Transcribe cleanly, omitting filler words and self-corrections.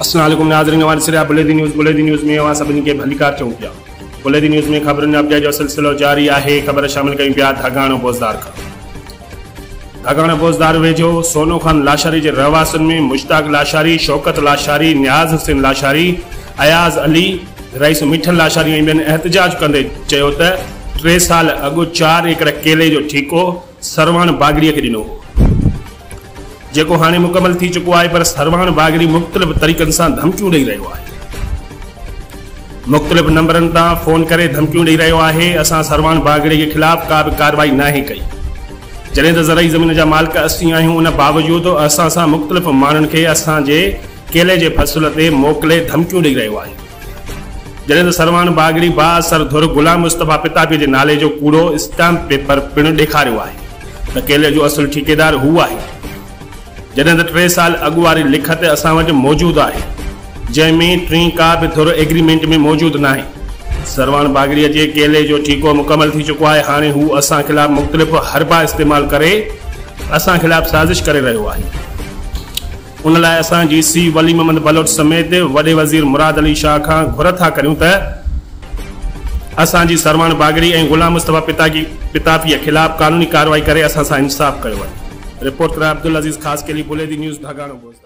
السلام عليڪم ناظرين اوهان ڏسي رهيا بليدي نيوز بليدي نيوز ۾ اوهان سڀني کي ڀليڪار چئون پيا بليدي نيوز ۾ خبرن جا اپڊيٽ جو سلسلو جاري آهي خبر شامل ڪيون پيا ڌاڳاڻو بوزدار کان ڌاڳاڻو بوزدار ويجهو سونو خان لاشاري جي رهواسين ۾ مشتاق لاشاري شوڪت لاشاري نياز حسين لاشاري اياز علي رئيس مٺل لاشاري ۽ ٻين احتجاج ڪندي چيو ته ٽي سال اڳ چار ايڪڙ ڪيلي جو ٺيڪو سرواڻ باگڙي کي ڏنو هو جيڪو هاڻي مڪمل ٿي چڪو آهي پر سرواڻ باگڙي مختلف طريقن سان ڌمڪيون ڏئي رهيو آهي. مختلف نمبرن تان فون ڪري ڌمڪيون ڏئي رهيو آهي. اسان سرواڻ باگڙي جي خلاف ڪا به ڪارروائي ناهي ڪئي. جڏهن ته زرعي زمين جا مالڪ اسين آهيون ان باوجود اسان سان مختلف ماڻهن کي اسان جي ڪيلي جي فصل تي موڪلي ڌمڪيون ڏئي رهيو آهي. جڏهن ته سرواڻ باگڙي بااثر ڌر غلام مصطفيٰ پتافي جي نالي جو ڪوڙو اسٽامپ پيپر پڻ ڏيکاريو آهي ته ڪيلي جو اصل ٺيڪيدار هو آهي. جڏهن ته ٽي سال اڳ واري لکت اسان وٽ موجود آهي جنهن ۾ ٽين ڪا به ڌر ايگريمينٽ ۾ موجود ناهي. سرواڻ باگڙي جي ڪيلي جو ٺيڪو مڪمل ٿي چڪو آهي هاڻي هو اسان خلاف مختلف حربا استعمال ڪري اسان خلاف سازش ڪري رهيو آهي. ان لاء اسان جي سي ولي محمد بلوچ سميت وڏي وزير مراد علي شاهه کان گهر ٿا ڪريون ته اسان جي سرواڻ باگڙي ۽ غلام مصطفيٰ پتافي خلاف قانوني ڪارروائي ڪري اسان سان انصاف ڪيو وڃي. Report Abdul Aziz Khaskheli, Buledi news, Dhagano Bozdar.